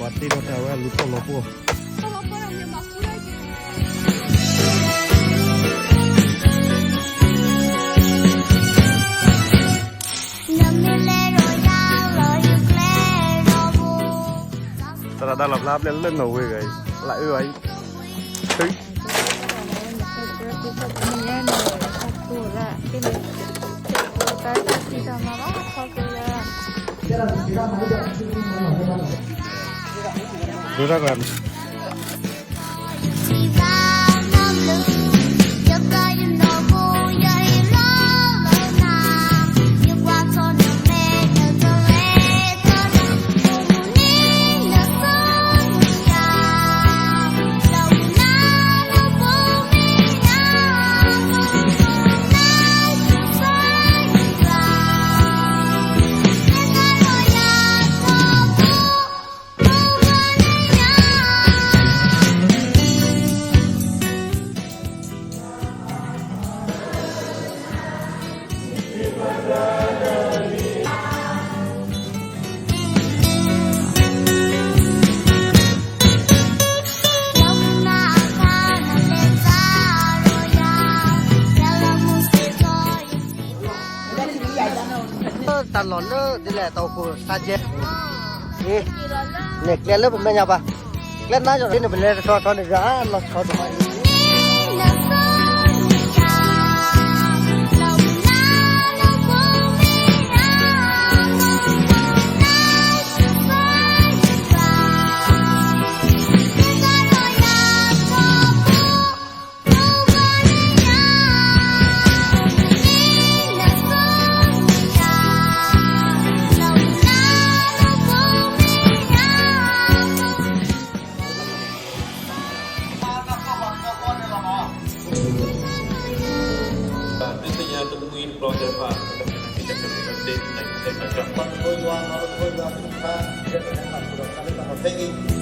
ပှၤတ့ထီၣ်တၢ်ဝဲလူၤဖီၣ်လီၤပှီၢ် သရၣ်ဒါလီၤဖျါပျဲၢ်လၢနီၣ်ဝ့ဂၤအံၤ လၢအၢဘၣ်အံၤ ဒိတၢ်က တၢ်လီၢ်လၢဒ်လဲၣ် တၢ်အိၣ်ဖှိၣ်သးကဲ န့ၣ်ကျဲလၢပမဲာ်ညါဘၣ်, ကျဲနါယီၤန့ၣ် ပလဲၤတထီထီန့ၣ် ဂၤလီၤဆီတမးအံၤ